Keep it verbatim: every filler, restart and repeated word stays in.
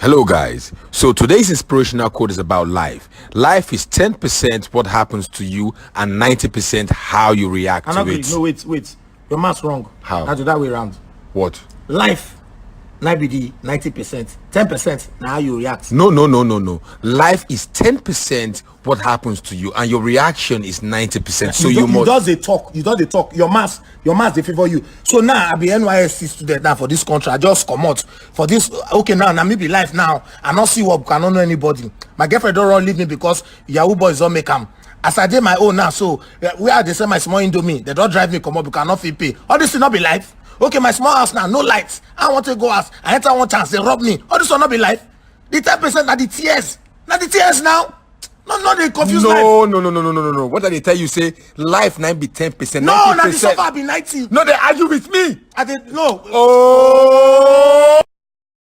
Hello, guys. So today's inspirational quote is about life. Life is ten percent what happens to you and ninety percent how you react I to not agree. it. No, wait, wait. Your math's wrong. How? That's the other way around. What? Life, na be the ninety percent. Ten percent, na how you react. No, no, no, no, no. Life is ten percent what happens to you, and your reaction is ninety percent. So you, don't- must. Just dey talk. You don't dey talk. Your maths, your maths dey favor you. So now I be N Y S C student now for this country. I just come out for this. Okay, now, now me be life now. I not see work. I don't know anybody. My girlfriend don't run leave me because Yahoo boys don't make am. As I did my own now, so uh, where they sell my small Indomie, they don't drive me come up because I not feel pay. All this will not be life. Okay, my small house now, no lights. I want to go house. I enter one chance, they rob me. All this will not be life. The ten percent na the tears. Na the tears now. No, no, they confuse life. No, no, no, no, no, no, no, no. What did they tell you? Say life nine be ten percent. No, na the ninety percent. Suffer be ninety. No, they argue with me. I did no. Oh.